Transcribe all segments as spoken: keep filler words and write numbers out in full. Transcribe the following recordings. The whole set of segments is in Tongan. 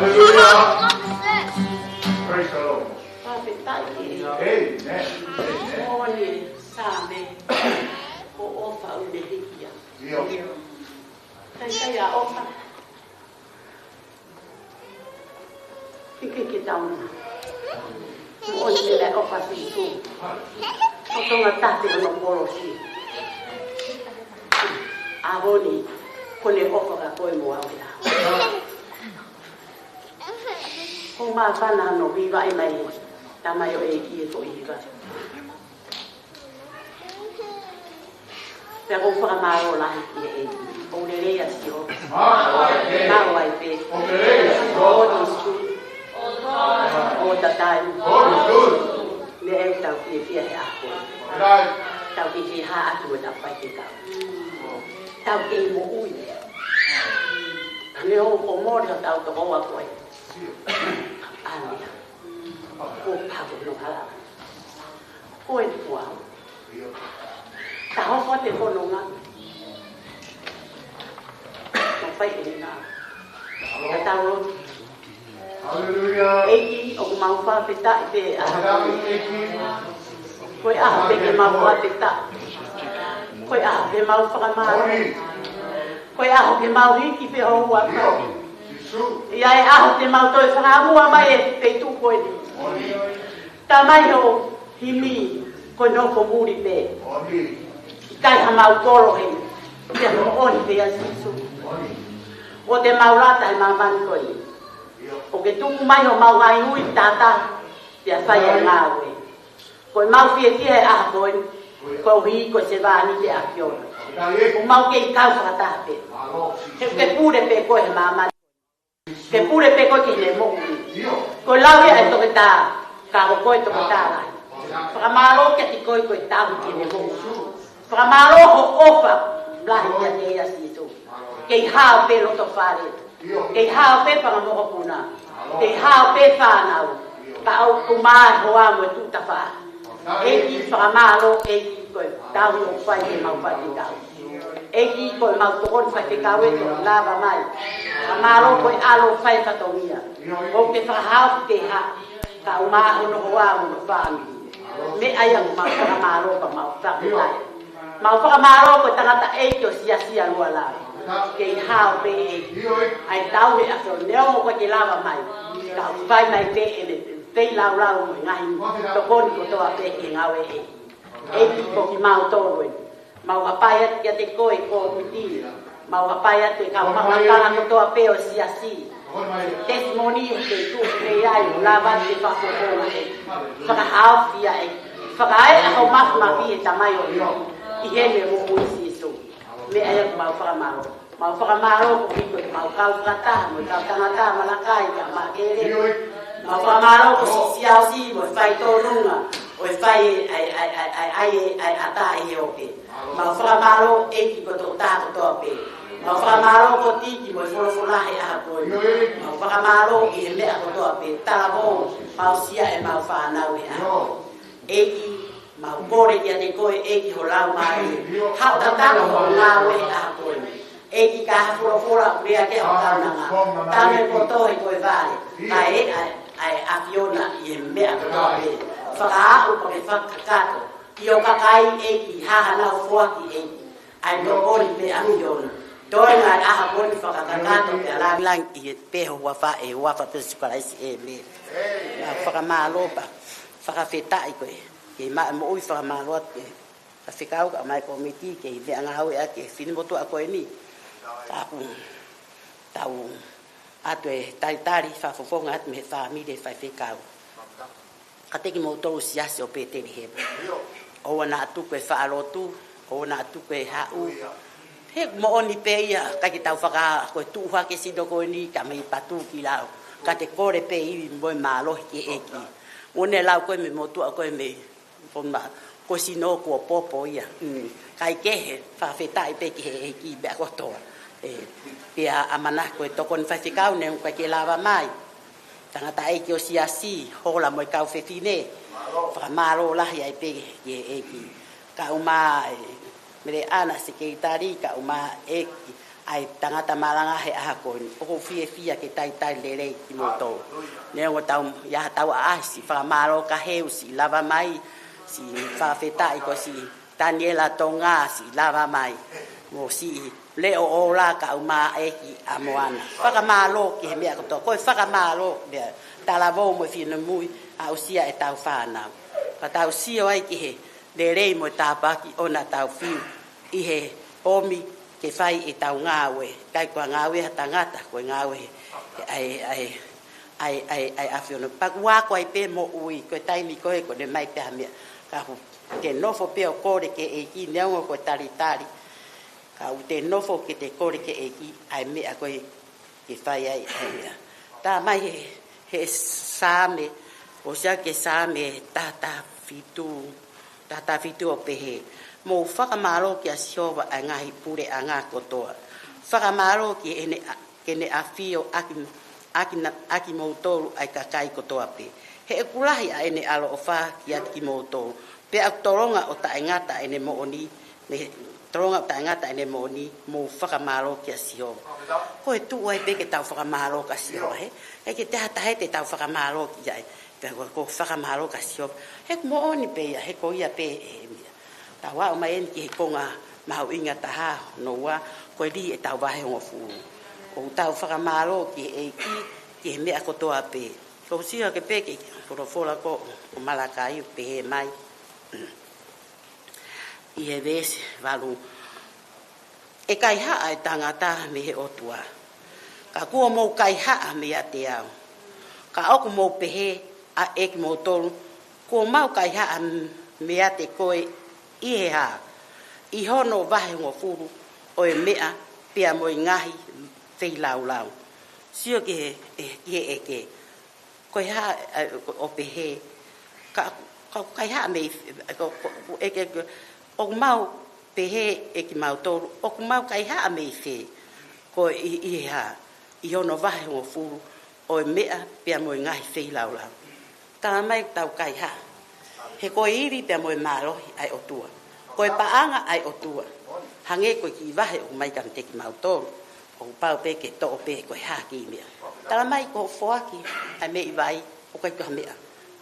Hallelujah. Praise the Lord. Fakafetaʻi. Amen. Amen. Moʻoni e Saame, ko e ʻofa ʻoku ne hiki ia. ʻIo. Kai kai a ʻofa. Hiki ki tauna. Moʻoni e ʻofa ʻa Sīsū. ʻO Tonga Tahi ʻi hono kolosi. ʻAho ni, ko ʻene ʻofa kia koe mo au ia. Ko e māfana hono hivaʻi mai, Tamai ʻo e ʻEiki e ko e hiva. Pea ʻoku ou fakamālō lahi ki he ʻEiki. ʻOku lelei ʻa Sihova. Maʻu ai pē. Maʻu ai pē. ʻOku lelei ʻa Sihova. ʻOku totonu. ʻOku totonu. ʻOku totonu. Meʻa ʻoku tau fiefia he ʻaho. Right. Tau kei hā atu mo ʻetau faifekau. Tau kei moʻui. Ka ne ʻoku mole hotau tokoua ko ē. ʻAmia. Ko Pako no hala. Ko e kuau. Ka hoko atu e fononga. Mo fai e ngā. Ka tau lotu. Hallelujah. ʻEiki, ʻoku mau fakafetaʻi pē ʻa. Fakafetaʻi ʻEiki. Ko e ʻaho pē ke mau fakafetaʻi. Ko e ʻaho ke mau fakamālō. Moʻoni. Ko e ʻaho ke mau hiki pē ho huafa. ʻIo. Sīsū. ʻI ai e ʻaho te mau toe fakamuʻa mai e feituʻu ko eni. Moʻoni. Tamai, ho himi, ko e nofo muli pē. Moʻoni. ʻIkai ha mau kolo heni. Pea moʻoni pē ʻa Sīsū. Moʻoni. ʻOku te mau lata he māmani ko eni. ʻIo. ʻOku ke tuku mai homau ngaahi ui tātā. Pea fai e ngāue. Ko e mau fiefia he ʻaho ko eni. Koeʻuhi ko e sevāniti ʻa e ʻAfiona. ʻOku mau kei kau fakataha pē. He ke pule pē koe he māmani. Ke pule pē koe ki heʻene moʻui. Ko e lau ia ʻa e toketā, ka ko koe toketā lahi. Fakamālō kiate koe ko e tauhi ki heʻene moʻui. Fakamālō ho ʻofa lahi kiate ia Sīsū. Kei hao pē loto fale. Kei hao pē fanga mokopuna. Kei hao pē fānau. Ka ʻoku māʻopoʻopo mo e tuʻu tafaʻaki. ʻEiki fakamālō, ʻEiki ko e tauhi ʻoku fai ke mau faifekau. ʻEiki ko e mau tokoni faifekau ʻe toki lava mai. Fakamālō ko e ʻAlo fai fatongia. ʻOku ke fakahaofi te ha. Ka ʻoku māʻopoʻopo hono hoa mo hono fāmili. Meʻa ia ʻoku mau fakamālō pea mau fakafetaʻi. Mau fakamālō ko e tangata ʻeiki ʻo e siasi ʻa Lualau. Kei hao pē ʻEiki. ʻAi tau he ʻAfiona neongo ʻoku ʻikai ke lava mai. Ka ʻoku fai mai pē ʻene feilaulau mo e ngaahi tokoni kotoa pē ki he ngāue ʻEiki. ʻEiki ko kimautolu eni. Mau hapai atu kiate koe ko miti. Mau hapai atu e kau maʻu lakanga kotoa pē ʻo e siasi. Testimony ʻoku ke tuʻu pē ai ʻo lava ke fakafofonga ʻEiki. Fakahaofi ia ʻEiki. Fakaeʻa ho māfimafi ʻe Tamai ʻo ʻi heʻene moʻui Sīsū. Meʻa ia ʻoku mau fakamālō. Mau fakamālō ko e hiko ʻemau kau fakataha, mo e kau tangata, Malakai, kae ʻumaʻā Kele. Mau fakamālō ko Siaosi, mo e faitōnunga, ʻo e fai ʻa e, ʻa e, ʻa e, ʻa e, ʻa e, ʻa e ʻatā ʻi he ope. Mau fakamālō ʻEiki ko e tokotaha kotoa pē. Mau fakamālō ko Tiki mo e folofola he ʻaho ko eni. Mau fakamālō ʻi he meʻa kotoa pē. Talavou, mau sia ʻemau fānau he ʻaho. ʻEiki, mau kole kiate koe ʻEiki ho Laumālie. Haʻu tataki ho ngāue he ʻaho ko eni. ʻEiki ka ha folofola ʻoku lea ki ho kaunanga. Tanu e poto he ko e vale. Kae ʻai, ʻai ʻAfiona ʻi he meʻa kotoa pē. Fakaaʻu pea ke fakakakato. ʻI ho kakai ʻEiki, hahanau foaki ʻEiki. ʻAi tokoni pē ʻAfiona. Toe ngaahi ʻaho ko eni fakakakato pea langilangiʻia pē ho huafa ʻi he huafa ʻo Sīsū Kalaisi. ʻĒmeni. Mau fakamālō pea fakafetaʻi koe. Ke maʻu e moʻui fakamālō atu ke faifekau kae ʻumaʻā e kōmiti ke meʻangāue ʻaki e finemotuʻa ko eni. Ka ʻoku tau ʻatu e talitali fakafofonga atu mei he fāmili ʻo e faifekau. Kiate kimoutolu siasi ʻo Petelihema. ʻOua naʻa tuku e faʻa lotu, ʻoua naʻa tuku e haʻu. He moʻoni pē ia, ʻikai ke tau faka-, ko e tuʻu hake sino ko eni, ka mei patu ki lau. Ka te kole pē ivi mo e mālohi ki he ʻEiki. Mo ne lau ko e mei motuʻa ko e mei, ko ma, ko sino kuo popo ia. Mm. Kae kehe, fakafetaʻi pē ki he ʻEiki, meʻa kotoa. ʻE, pea ʻamanaki ko e tokoni faifekau, neongo ʻikai ke lava mai. Tangataʻeiki ʻo e siasi, hola mo e kau fefine. Fakamālō lahi ai pē ki he ʻEiki. Kae ʻumaʻā e Mele ʻAna sekelitali, kae ʻumaʻā ʻEiki. ʻa e tangata malanga he ʻaho ko eni. ʻOku ou fiefia ke talitali lelei kimoutolu. Neongo tau, ʻi ai haʻatau ʻaʻahi siʻi fakamālō ka heu siʻi lava mai, siʻi fakafetaʻi ko siʻi Taniela Tonga siʻi lava mai. Mo siʻi Leʻo Ola kae ʻumaʻā ʻEiki ʻa Moana. Fakamālō ki he meʻa kotoa. Ko e fakamālō meʻa talavou mo e finemui aʻusia ʻetau fānau. Ka tau sio ai ki he lelei mo e tāpuaki ʻoku tau fiu ʻi he ʻomi ke fai ʻetau ngāue. ʻIkai ko e ngāue ha tangata, ko e ngāue ʻa e, ʻa e, ʻa e, ʻa e, ʻa e ʻAfiona. Pea ʻoku ako ai pē moʻui, ko e taimi ko ē ʻoku ne ʻomai pē ha meʻa. Ka ʻoku te nofo pē ʻo kole ki he ʻEiki, neongo ko e talitali. Ka ʻoku te nofo ke te kole ki he ʻEiki, ʻa e meʻa ko ē ke fai ai ʻa e meʻa. Tā mai he, he Saame, ʻosi ʻa e Saame taha taha fitu, taha taha fitu ʻo pehē: Mou fakamālō kia Sihova ʻa e ngaahi puleʻanga kotoa. Fakamālō ki heʻene, ke ne ʻafio ʻaki, ʻaki na-, ʻakimoutolu ʻa e kakai kotoa pē. He ʻoku lahi ʻa ʻene ʻaloʻofa kiate kimoutolu. Pea ʻoku tolonga ʻo taʻengata ʻene moʻoni, mei he tolonga ʻo taʻengata ʻene moʻoni, mou fakamālō kia Sihova. Ko e tuʻu ai pē ke tau fakamālō kia Sihova, he? ʻIkai ke te hatahe te tau fakamālō ki ai. Pea ko, ko e fakamālō kia Sihova. He ʻoku moʻoni pē ia, he ko ia pē ʻe meʻa. Tau aʻu mai eni ki he konga mahuʻinga taha, hono ua, ko e lī ʻetau vahe hongofulu. ʻOku tau fakamālō ki he ʻEiki, ki he meʻa kotoa pē. ʻOku ou sio hake pē ki he folofola ko ē ʻo Malakai ʻoku pehē mai ʻi he veesi valu: ʻE kaihaʻa e tangata mei he ʻOtua, ka kuo mou kaihaʻa meiate au. Ka ʻoku mou pehē ʻa ʻekimoutolu, kuo mau kaihaʻa meiate koe ʻi he hā? ʻI hono vahe hongofulu ʻo e meʻa pea mo e ngaahi feilaulau. Sio ki he, ki he ʻeke. Ko e hā, ʻa, ʻo pehē, ka, ka, kaihaʻa mei, ko, ko, ko, ʻeke, ko, ʻoku mau pehē ʻekimautolu, ʻoku mau kaihaʻa mei fē? Ko e ʻi, ʻi he hā? ʻI hono vahe hongofulu ʻo e meʻa pea mo e ngaahi feilaulau. Tala mai ʻoku tau kaihaʻa. He ko e ivi pea mo e mālohi ʻa e ʻOtua. Ko e paʻanga ʻa e ʻOtua. Hangē ko e kiʻi vahe ʻoku ʻomai kiate kimautolu. ʻOku pau pē ke toʻo pē ko e hā e kiʻi meʻa. Tala mai ko e foaki ʻa e meʻi vai, ʻoku ʻikai ko ha meʻa,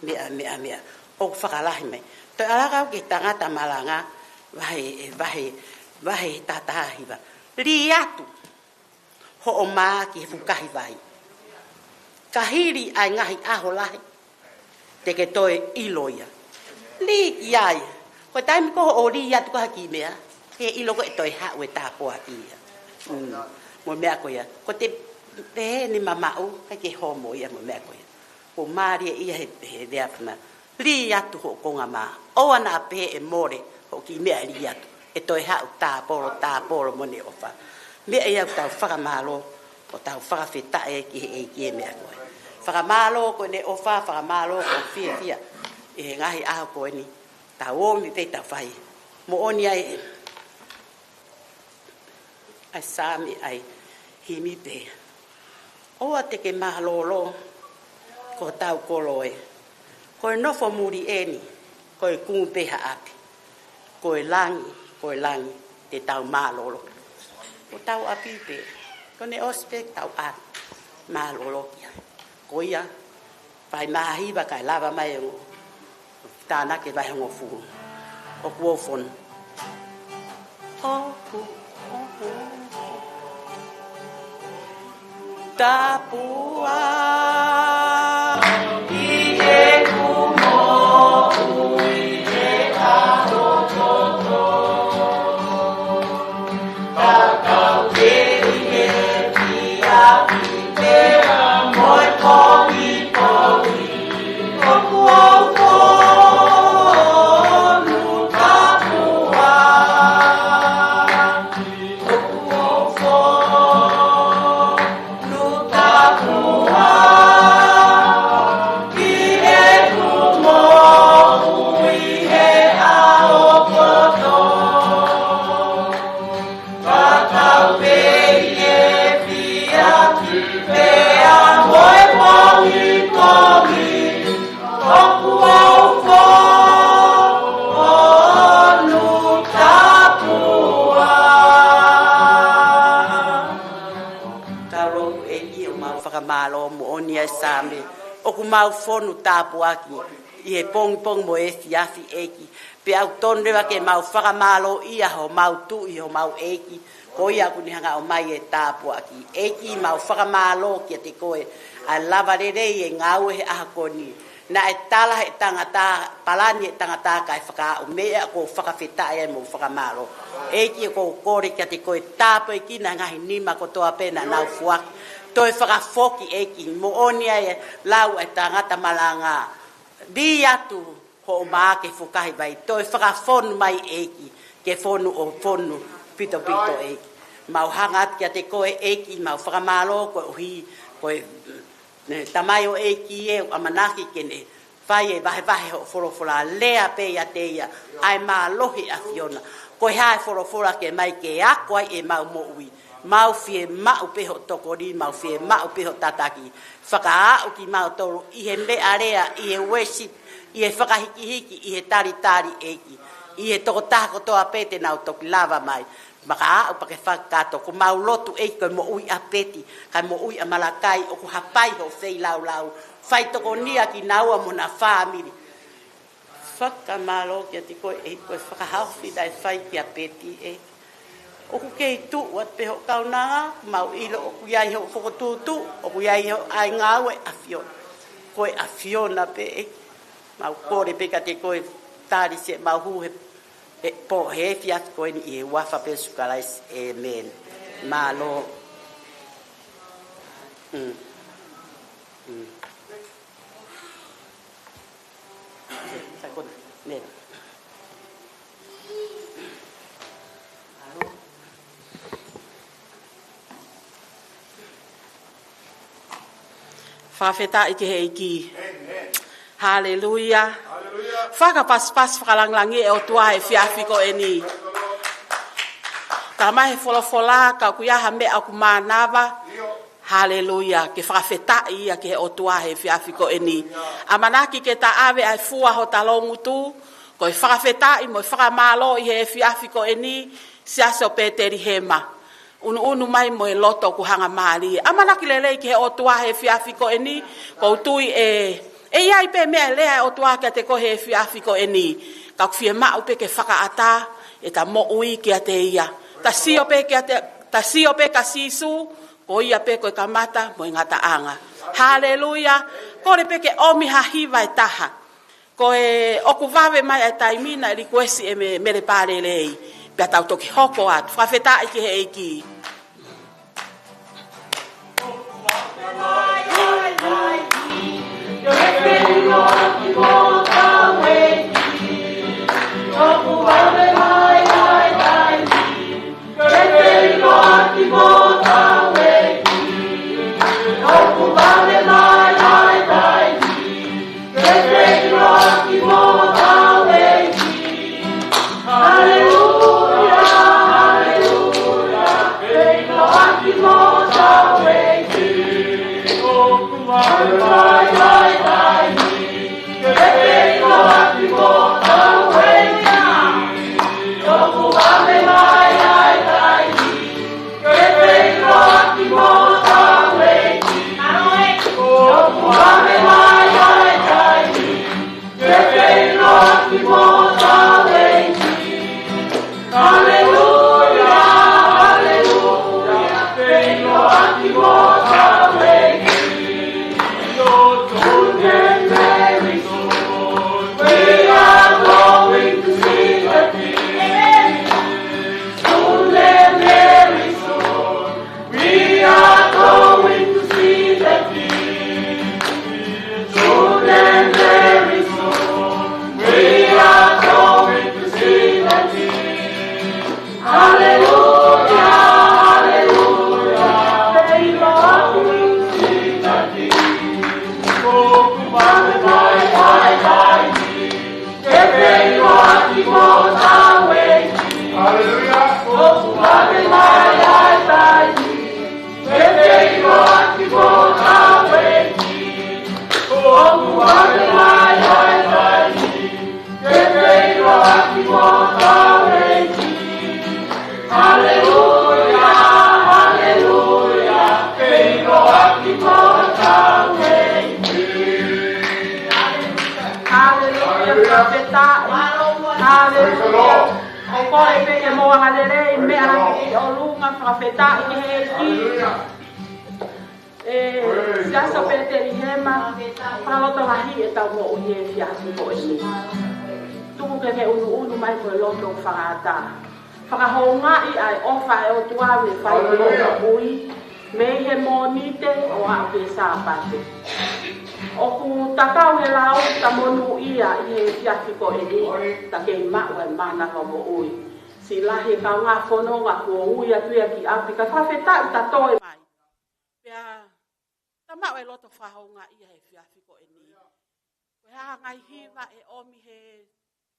meʻa, meʻa, meʻa. ʻOku fakalahi mai. Toe ʻalu ā ki he tangata malanga, vahe, vahe, vahe taha taha hiva. Lī atu hoʻo mā ki he fukahi vai. Ka hili ʻa e ngaahi ʻaho lahi, te ke toe ʻilo ia. Lī ki ai. Ko e taimi ko ē ʻoku lī atu ko ē ha kiʻi meʻa, ke ʻilo ko ē ʻe toe haʻu e tāpuaki ia. Mm. Mo e meʻa ko ia. Ko e pehē ni mamaʻu, ʻikai ke homo ia mo e meʻa ko ia. Ko e mālie ia he, he veafana. Lī atu hoʻo konga mā. ʻOua naʻa pehē ʻe mole hoʻo kiʻi meʻa lī atu. ʻE toe haʻu tāpolo, tāpolo mo ʻene ʻofa. Meʻa ia ʻoku tau fakamālō, ʻo tau fakafetaʻi ki he ʻEiki he meʻa ko ē. Fakamālō ko ʻene ʻofa, fakamālō ko e fiefia. ʻI he ngaahi ʻaho ko eni, tau ō mai pē tau fai. Moʻoni ai ʻa e Saame ʻa e himi pē. ʻOua te ke mālōlō, ko hotau kolo ē. Ko e nofo muli eni, ko e kumi pē ha ʻapi. Ko e langi, ko e langi, te tau mālōlō. Ko hotau ʻapi pē, ko ʻene ʻosi pē tau ʻalu mālōlō ki ai. Ko ia, fai mā hiva kae lava mai ʻo tānaki e vahe hongofulu. ʻOku ou fonu. ʻOku, ʻoku. Tapu ā ʻi heʻeku moʻui he ʻaho kotoa. Ka kau ke ʻi he tiapi pea mo e poʻipoʻi, ʻoku ou fonu tapu ā. ʻOku ou fonu tapu Ko e moʻoni ʻa e Saame, ʻoku mau fonu tāpuaki ʻi he pongipongi mo e efiafi ʻEiki. Pea ʻoku tonu leva ke mau fakamālōʻia homau tuʻi, homau ʻEiki, ko ia ʻoku ne hanga ʻo ʻomai e tāpuaki. ʻEiki, mau fakamālō kiate koe ʻa e lava lelei e ngāue he ʻaho ko eni. Naʻe tala he tangata, palani he tangata kae fakaaʻu, meʻa ʻoku ou fakafetaʻi ai mo fakamālō. ʻEiki, ʻoku ou kole kiate koe, tāpuekina e ngaahi nima kotoa pē naʻa nau foaki. Toe fakafoki ʻEiki, moʻoni ʻa e lau ʻa e tangata malanga. Lī atu hoʻo mā ke fukahi vai, toe fakafonu mai ʻEiki, ke fonu ʻo fonu pitopito ʻEiki. Mau hanga atu kiate koe ʻEiki, mau fakamālō koeʻuhi ko e, ne, tamaioʻeiki ʻe ʻamanaki ke ne fai e vahevahe hoʻo folofola, lea pē ʻiate ia ʻa e mālohi ʻa e ʻAfiona. Ko e hā e folofola ke mai ke ako ai ʻemau moʻui. Mau fiemaʻu pē hoʻo tokoni, mau fiemaʻu pē hoʻo tataki. Fakaaʻu kimautolu ʻi he meʻalea, ʻi he worship, ʻi he fakahikihiki, ʻi he talitali ʻEiki. ʻI he tokotaha kotoa pē te nau toki lava mai. Makaaʻu pea ke fakakakato, ko ʻemau lotu ʻEiki ko e moʻui ʻa Peti, kae moʻui ʻa Malakai, ʻoku hapai hoʻo feilaulau. Fai tokonia kinaua mo hona fāmili. Fakamālō kiate koe ʻEiki ko e fakahaofi naʻe fai kia Peti ʻEiki. ʻOku kei tuʻu atu pē hoʻo kaunanga, mau ʻilo ʻoku ʻi ai hoʻo fokotuʻutuʻu, ʻoku ʻi ai hoʻo ʻai ngāue ʻAfiona. Ko e ʻAfiona pē ʻEiki. Mau kole pē kiate koe tali siʻemau hū he, he pō he efiafi ko eni ʻi he huafa pē ʻo Sīsū Kalaisi. ʻĒmeni. Mālō. Mm. Mm. Fakafetaʻi ki he ʻEiki. Haleluia. Fakapasipasi fakalāngilangi e ʻOtua he efiafi ko eni. Talamai he folofola ka ʻoku ʻi ai ha meʻa ʻoku mānava. Haleluia, ke fakafetaʻi ia ki he ʻOtua he efiafi ko eni. ʻAmanaki ke ta ʻave ʻa e fua hota loungutu, ko e fakafetaʻi mo e fakamālō ʻi he efiafi ko eni, Siasi ʻo Petelihema. ʻUnuʻunu mai mo e loto ʻoku hangamālie. ʻAmanaki lelei ki he ʻOtua he efiafi ko eni, ʻoku ou tui ʻe, ʻe ʻi ai pē meʻa ʻe lea e ʻOtua kiate koe he efiafi ko eni. Ka ʻoku fiemaʻu pē ke fakaʻatā ʻeta moʻui kiate ia. Ta sio pē kiate, ta sio pē kia Sīsū, ko ia pē ko e kamata mo e ngataʻanga. Haleluia. Kole pē ke ʻomi ha hiva ʻe taha. Ko e ʻoku vave mai ʻa e taimi naʻe likuesi ʻe Me-, Mele Palelei. Pea tau toki hoko atu. Fakafetaʻi ki he ʻEiki. Ko e pē ke mou angalelei, meʻa lelei ki ʻolunga, fakafetaʻi ki he ʻEiki. ʻE, Siasi ʻo Petelihema, fakalotolahi ʻetau moʻui he efiafi ko eni. Tuku ke ke ʻunuʻunu mai ko e loto fakaʻatā. Fakahoungaʻi ʻa e ʻofa ʻa e ʻOtua ʻoku ne fai ki hoʻo moʻui, mei he Mōnite ʻo aʻu ki he Sāpate. ʻOku tatau he lau ʻeta monūʻia ʻi he efiafi ko eni, ta kei maʻu e mana ʻo e moʻui. Siʻi lahi e kaungā fononga kuo ui atu ia ki ʻapi, ka fakafetaʻi ta toe mai. Pea ta maʻu e loto fakahoungaʻia he efiafi ko eni. Ko e hā ha ngaahi hiva ʻe ʻomi he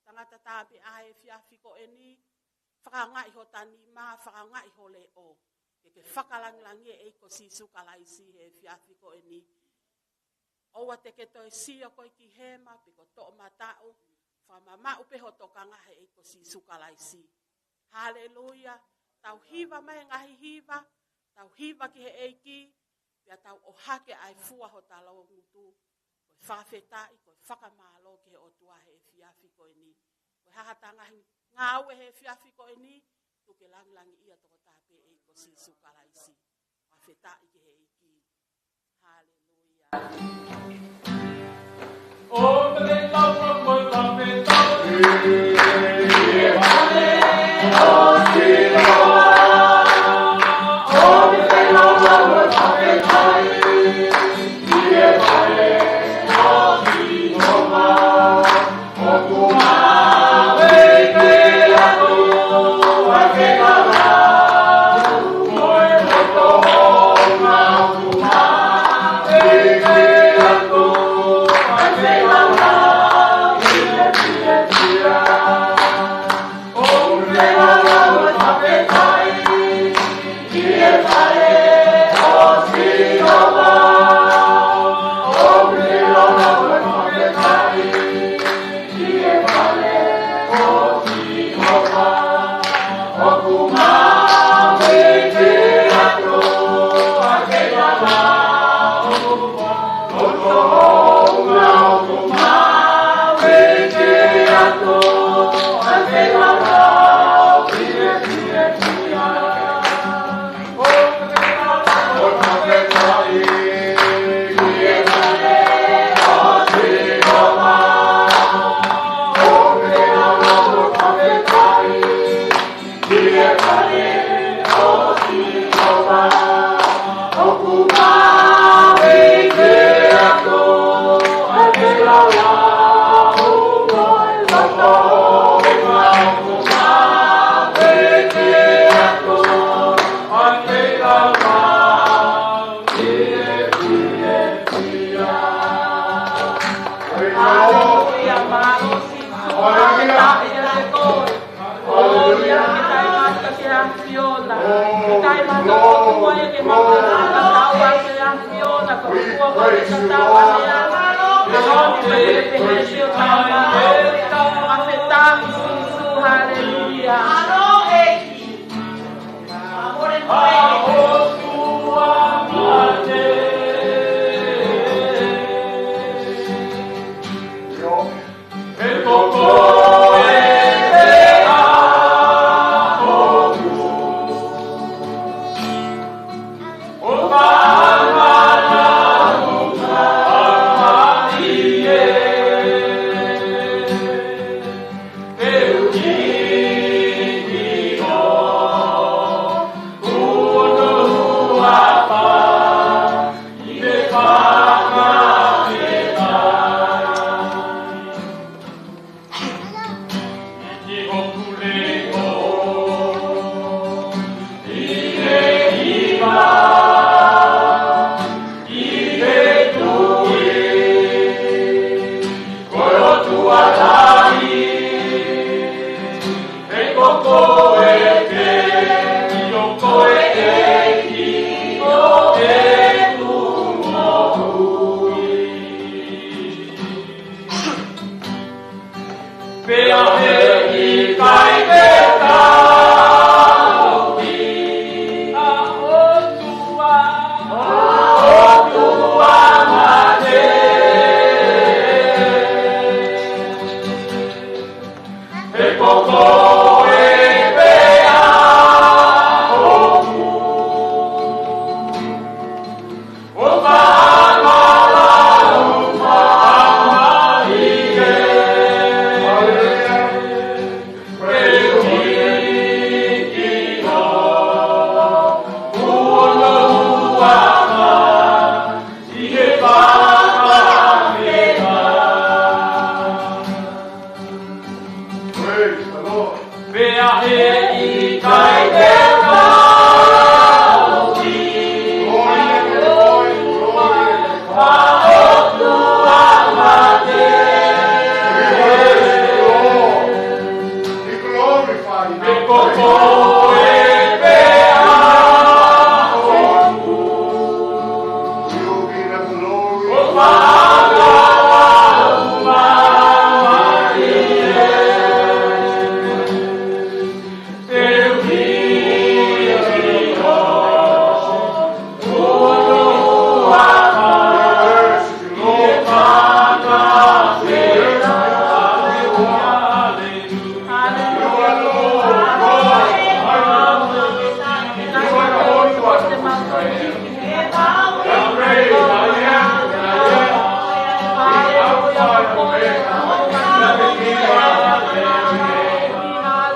tangata tāpeʻa he efiafi ko eni, fakahoungaʻi hota nima, fakahoungaʻi ho leʻo. Ke ke fakalangilangiʻi e ʻEiki ko Sīsū Kalaisi he efiafi ko eni. ʻOua te ke toe sio koe ki hema pe ko e toʻomataʻu, fakamamaʻu pē ho tokanga he ʻEiki ko Sīsū Kalaisi. Haleluia. Tau hiva mai e ngaahi hiva, tau hiva ki he ʻEiki, pea tau ʻohake ʻa e fua hota loungutu, ko e fakafetaʻi, ko e fakamālō ki he ʻOtua he efiafi ko eni. Ko e hā hata ngaahi ngāue he efiafi ko eni, tuku ke langilangiʻia tokotaha pē e ʻEiki ko Sīsū Kalaisi. Fakafetaʻi ki he ʻEiki. Haleluia. Haleluia, mālō Sīsū, fakafetaʻi kiate koe. Haleluia, ke taʻemata ki he ʻAfiona. Ke taʻemata ʻOtua ke mau tatau ʻaki e ʻAfiona, ko e kuo pau ke tatau ʻaki e ʻAfiona. Ke honi pē ke pehē ʻo taʻemata. Fakafetaʻi Sīsū, haleluia.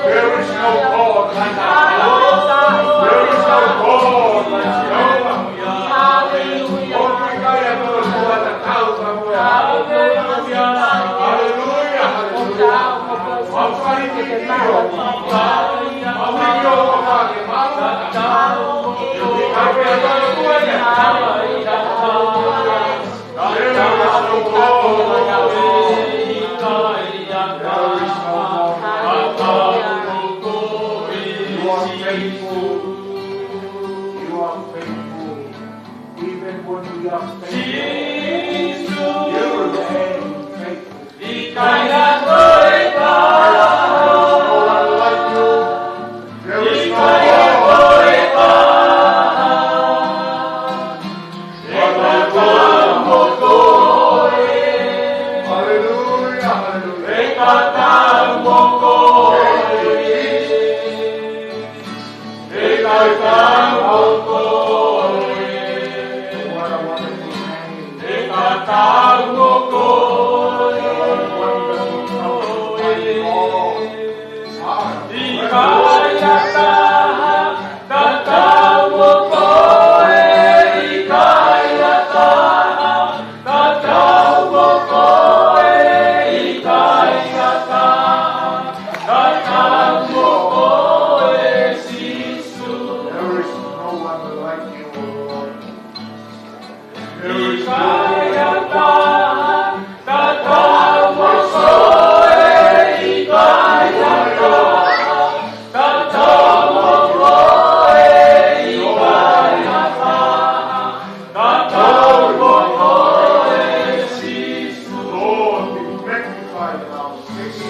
There is no God like our God. There is no God like Jehovah. Hallelujah. Hallelujah. Hallelujah. Hallelujah. There is no God. There is no God. You are faithful. You are faithful. Even when we are faithful, you remain faithful. There is no one like you. There is no one. Hallelujah, hallelujah. Thank you, Jesus. What a wonderful name. What a wonderful name. There is no one like you, O Lord. There is no one like you. Lord, be magnified in our midst.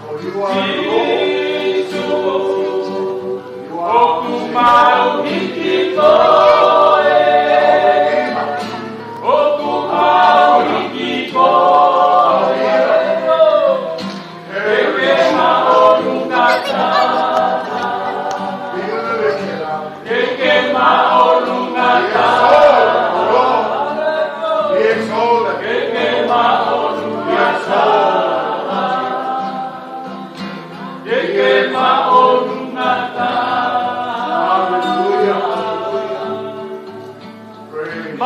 For you are the Lord. You are the Savior. Be exalted, O Lord. Be exalted. Be exalted. Hallelujah, hallelujah. Praise.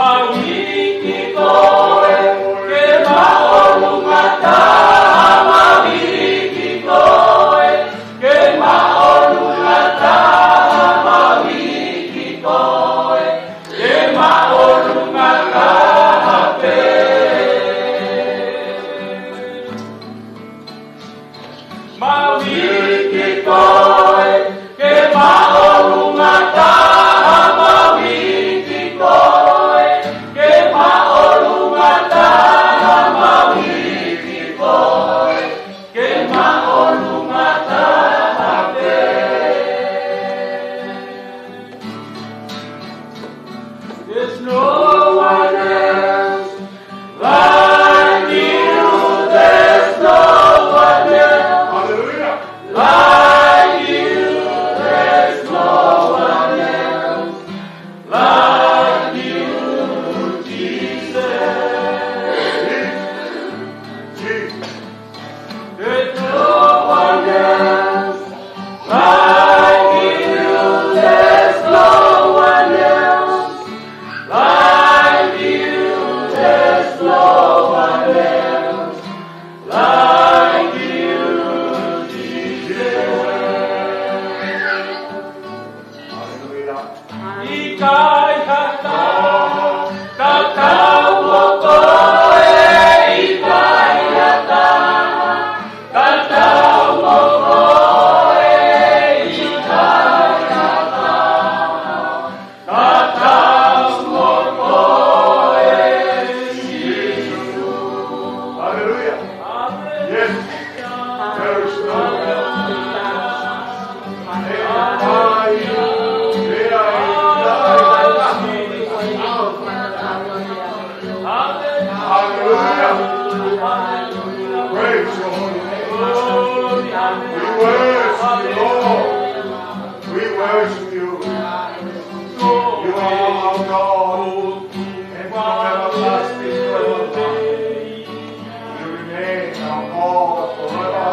Worship you, Lord. We worship you. You are our God. And from everlasting to everlasting, you remain our God forever.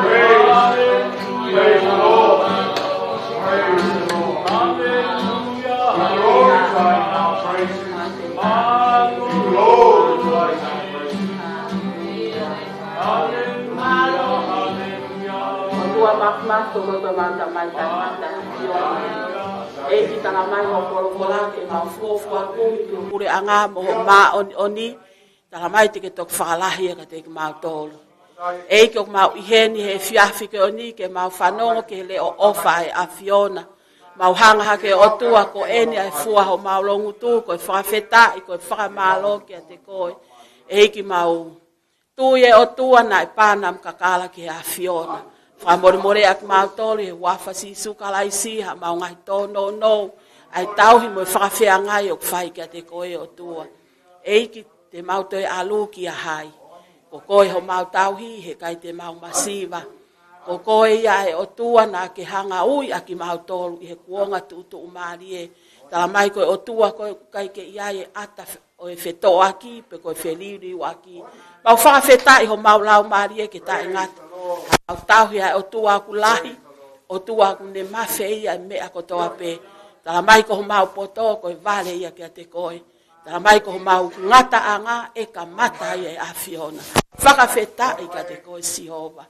Praise, praise the Lord. Praise the Lord. Hallelujah. We glorify and praise you. We glorify and praise you. Hallelujah. Hallelujah. ʻOtua māfimafi, ʻoku mau tala mai, tala mai, tala mai. ʻEiki, tala mai hoʻo folofola ke mau fuofua kumi ki ho puleʻanga mo ho māʻoniʻoni. Tala mai te ke toki fakalahi ia kiate kimautolu. ʻEiki, ʻoku mau ʻi heni he efiafi ko eni ke mau fanongo ki he leʻo ʻofa ʻa e ʻAfiona. Mau hanga hake, ʻOtua, ko eni ʻa e fua homau loungutu, ko e fakafetaʻi, ko e fakamālō kiate koe. ʻEiki, mau tui, ʻe ʻOtua, naʻe pana mo kakala ki he ʻAfiona. Fakamolemoleʻi ʻa kimautolu he huafa ʻo Sīsū Kalaisi haʻamau ngaahi tōnounou, ʻa e tauhi mo e fakafeangai ʻoku fai kiate koe, ʻOtua. ʻEiki, te mau toe ʻalu kia hai? Ko koe homau tauhi, he ʻikai te mau masiva. Ko koe ia, ʻe ʻOtua, naʻa ke hanga ʻo ui ʻa kimautolu ʻi he kuonga tuʻutuʻumālie. Tala mai ko e ʻOtua, ʻoku ʻikai ke ʻi ai e ʻata fe-, ʻo e fetoʻoaki, pe ko e feliuliuaki. Mau fakafetaʻi homau laumālie ke taʻengata. Mau tauhi ʻa e ʻOtua ʻoku lahi, ʻOtua ʻoku ne mafeia e meʻa kotoa pē. Tala mai ko homau poto, ko e vale ia kiate koe. Tala mai ko homau ngataʻanga ʻe kamata ai ʻa e ʻAfiona. Fakafetaʻi kiate koe, Sihova.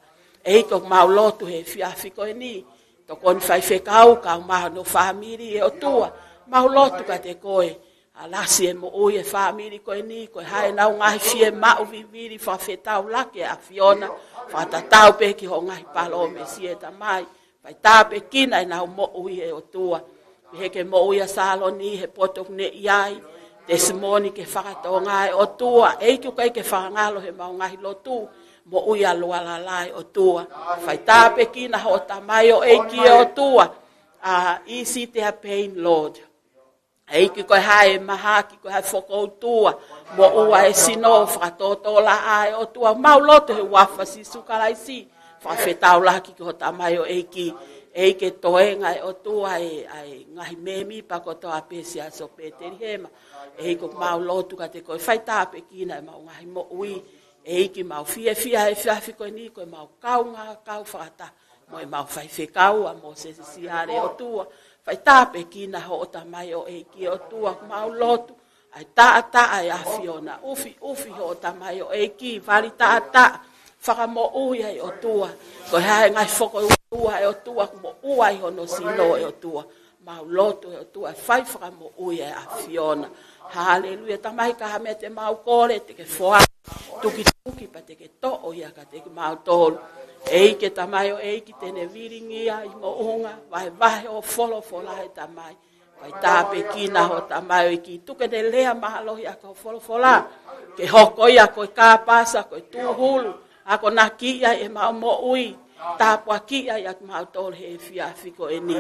ʻEiki, ʻoku mau lotu he efiafi ko eni. Tokoni faifekau, kau mai hono fāmili, ʻe ʻOtua. Mau lotu kiate koe. ʻAlasi e moʻui e fāmili ko eni, ko e hā ʻenau ngaahi fiemaʻu, vivili, fakafetaulaki, ʻe ʻAfiona. Fakatatau pē ki hoʻo ngaahi palōmesi, ʻe Tamai. Fai tāpuekina ʻenau moʻui, ʻe ʻOtua. Pehē ki he moʻui ʻa Saloni he poto ʻoku ne ʻi ai. Tesimoni ki he faka-Tonga, ʻe ʻOtua. ʻEiki, ʻoku ʻikai ke fakangalo heʻemau ngaahi lotu. Moʻui ʻa Lualala, ʻe ʻOtua. Fai tāpuekina hoʻo tamaioʻeiki, ʻe ʻOtua. ʻA ʻIsi Te Apein, Lord. ʻEiki, ko e hā e mahaki, ko e hā e fokoutua, moʻua e sino, fakatōtōlaʻā, ʻe ʻOtua, mau lotu he huafa ʻo Sīsū Kalaisi, fakafetaulaki ki hoʻo tamaioʻeiki. ʻEiki, toenga, ʻe ʻOtua, ʻa e, ʻa e ngaahi mēmipa kotoa pē Siasi ʻo Petelihema. ʻEiki, ʻoku mau lotu kiate koe, fai tāpuekina ʻemau ngaahi moʻui. ʻEiki, mau fiefia he efiafi ko eni, ko ʻemau kaungā kau fakataha mo ʻemau faifekau ʻa Mōsese Siale, ʻe ʻOtua. Fai tāpuekina hoʻo tamaioʻeiki, ʻe ʻOtua, ʻoku mau lotu. ʻA e taʻataʻa, ʻe ʻAfiona, ʻufiʻufi hoʻo tamaioʻeiki, vali taʻataʻa, fakamoʻui ai, ʻe ʻOtua. Ko e hā e ngaahi fokoutua, ʻe ʻOtua, ʻoku moʻua ai hono sino, ʻe ʻOtua. mau lotu ʻe ʻOtua, fai fakamoʻui ʻa e ʻAfiona. Haleluia. Tamai, ka ha meʻa te mau kole, te ke foaki, tukituki pea te ke toʻo ia kiate kimautolu. ʻEiki, Tamai ʻo e ʻEiki, te ne vilingia ʻi moʻunga, vahevahe hoʻo folofola, ʻe Tamai. Fai tāpuekina ho tamaioʻeiki, tuku ke ne lea mālohi ʻaki hoʻo folofola, ke hoko ia ko e kāpasa, ko e tūhulu, akonakiʻi ai ʻemau moʻui, tāpuakiʻi ai ʻa kimautolu he efiafi ko eni.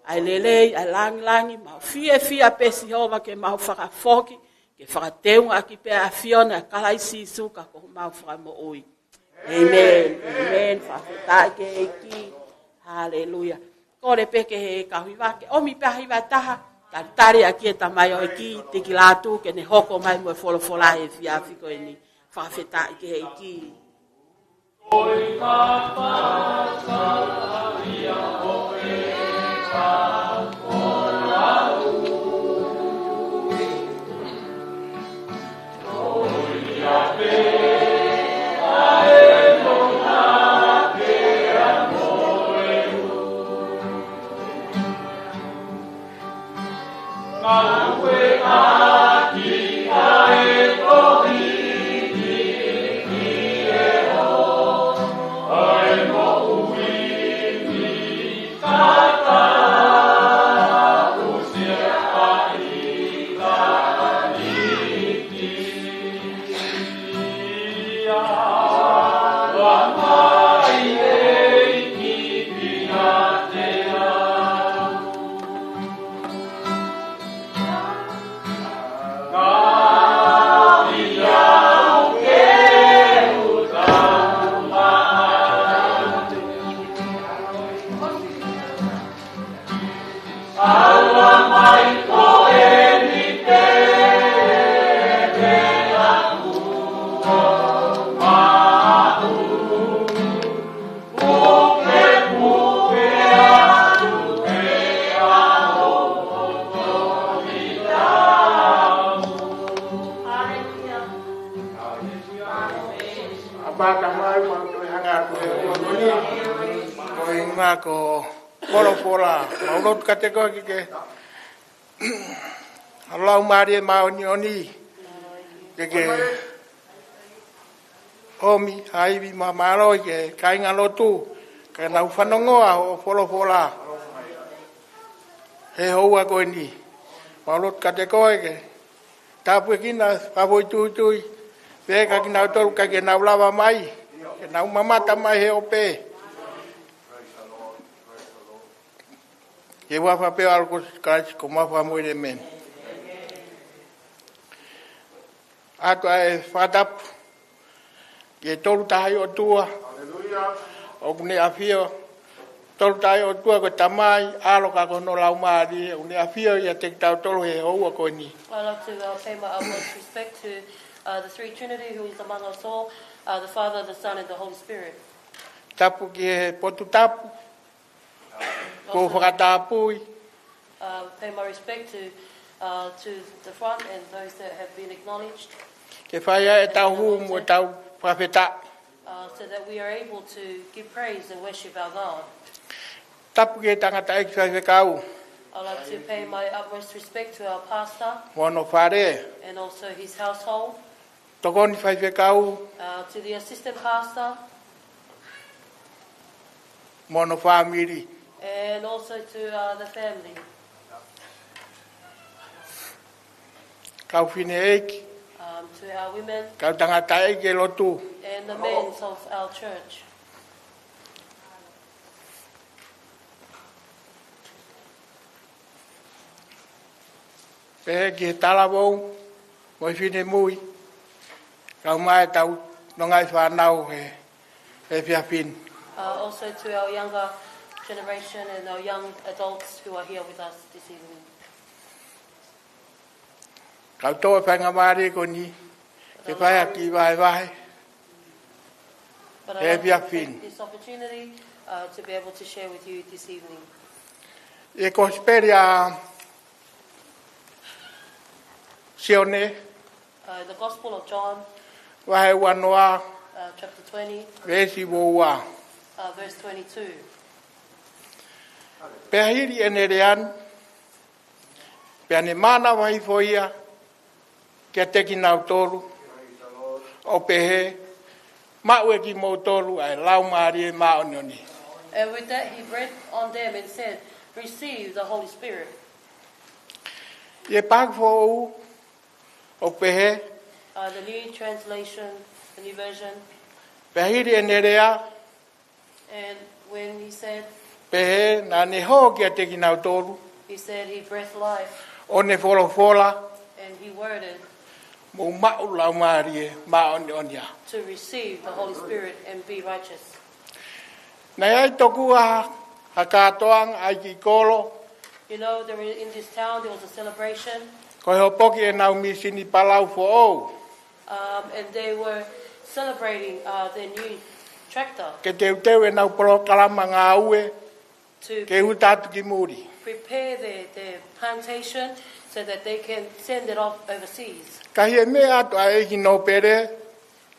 ʻA e lelei, ʻa e langilangi, mau fiefia pē Sihova ke mau fakafoki, ke fakateungaʻaki pē ʻa e ʻAfiona ʻia Kalaisi Sīsū ko homau Fakamoʻui. ʻĒmeni. ʻĒmeni. Fakafetaʻi ki he ʻEiki. Haleluia. Kole pē ki he kau hiva ke ʻomi pē ha hiva ʻe taha, talitali ʻaki e tamaioʻeiki, Tiki Lātū, ke ne hoko mai mo e folofola he efiafi ko eni. Fakafetaʻi ki he ʻEiki. Ko e ʻuhinga ko e folofola, mau lotu kiate koe ke ke ʻa e Laumālie Māʻoniʻoni, ke ke ʻomi ha ivi mo e mālohi ki he kāingalotu, ke nau fanongoa hoʻo folofola he houa ko eni. Mau lotu kiate koe ke tāpuekina fakafoʻituitui, pea kiate kinautolu ʻikai ke nau lava mai, ke nau mamata mai he ope. Ke uafa pē ʻo e ʻAlo ko Sīsū Kalaisi ko homau Fakamoʻui, ʻēmeni. ʻOatu ʻa e fakatapu ki he Tolu Tahaʻi ʻOtua, ʻoku ne ʻafio, Tolu Tahaʻi ʻOtua ko e Tamai, ʻAlo, ka ko hono Laumālie, ʻoku ne ʻafio ʻiate kitautolu he houa ko eni. I'd like to, uh, pay my utmost respect to, uh, the Three Trinity who is among us all, uh, the Father, the Son, and the Holy Spirit. Tapu ki he potu tapu kuo fakatapui. Uh, pay my respect to, uh, to the front and those that have been acknowledged. Ke fai ai ʻetau hū mo ʻetau fakafetaʻi. Uh, so that we are able to give praise and worship our God. Tapu ki he tangataʻeiki faifekau. I'd like to pay my utmost respect to our pastor mo hono fale. And also his household. Tokoni faifekau. Uh, to the assistant pastor. Mo hono fāmili. And also to, uh, the family. Kau fineʻeiki. Um, to our women. Kau tangataʻeiki ʻo e lotu. And the men of our church. Pehē ki he talavou mo e finemui, kae ʻumaʻā ʻetau nonga ʻi fānau he, he efiafi ni. Uh, also to our younger generation and our young adults who are here with us this evening. Kau tō e faingamālie ko eni ke fai ha kiʻi vahevahe he efiafi ni. But I'd like to take this opportunity, uh, to be able to share with you this evening. ʻI he Kosipeli ʻa Sione, uh, the Gospel of John, vahe uanoa, uh, chapter twenty, veesi uaua. Uh, verse twenty-two. Pea hili ʻene lea ni, Pea ne mānava hifo ia kiate kinautolu, ʻo pehē, Maʻu ʻe kimoutolu ʻa e Laumālie Māʻoniʻoni. And with that, he breathed on them and said, "Receive the Holy Spirit." ʻI he paaki foʻou, ʻoku pehē, Uh, the New Translation, the New Version. Pea hili ʻene lea, And when he said, pehē, Naʻa ne hō kiate kinautolu, he said he breathed life ʻo ne folofola, and he worded Mou maʻu Laumālie Māʻoniʻoni ā. to receive the Holy Spirit and be righteous. Naʻe ʻi ai tokua ha kātoanga ʻa e kiʻi kolo, You know, there were, in this town there was a celebration, ko e hopoki ʻenau mīsini palau foʻou. um, and they were celebrating uh, their new tractor Ke teuteu ʻenau polokalama ngāue, to ke uta atu ki muli. prepare their, their plantation so that they can send it off overseas. Ka ʻi he meʻa atu ʻa e ʻeiki nōpele,